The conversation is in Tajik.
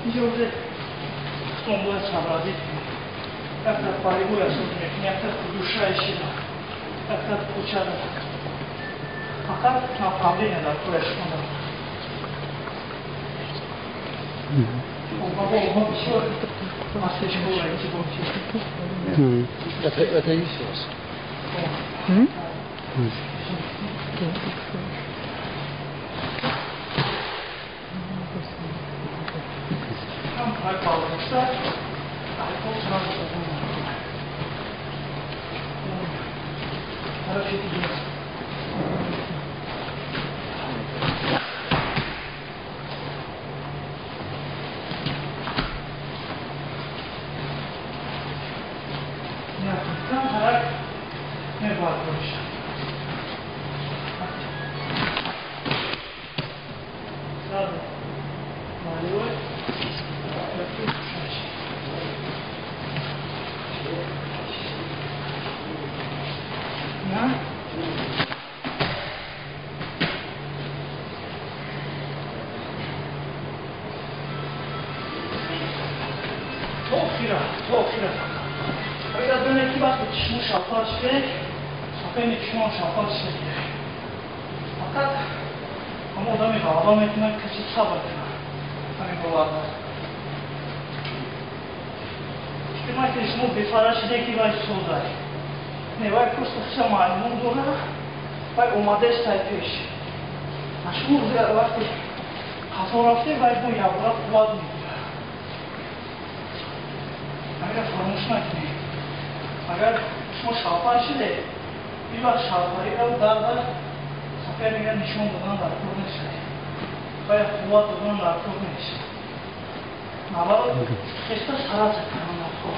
Инҷо уже худтон бояд сообразить кунед. Як тараф борьбу я суд мекунӣ, як тараф удушающий, як тараф кучада. Фақат направление дар кори шумо дорад. Бобо, мо бисёр мастер школа эътибор. Это еще раз. Там бардошта, айпол сразу тарафи дигар. Камтарак мебардошт. Сразу болевой. На. То охира, то охира фақат. Агар донед, ки вақте ки шумо шалпар шудед, соперник шумо шалпар шуда, фақат ҳама одами ғалаба мекунад, каси сабр кунад. Ҳамин ҳолат фикр накунед, шумо бефара шуде, ки вай созай. Не, вай просто хиса маълумот дора, вай омадестай пеш. А шумо вақте қафо рафте, вай бо якбора қувват мегирад. Агар фаромӯш накунед, агар шумо шалпар шуде, ин вақт шалпариро дарда соперника нишон додан дар кор нест, вай қувват додан дар кор нест. Наоборот, хеста стараться кардан дар кор.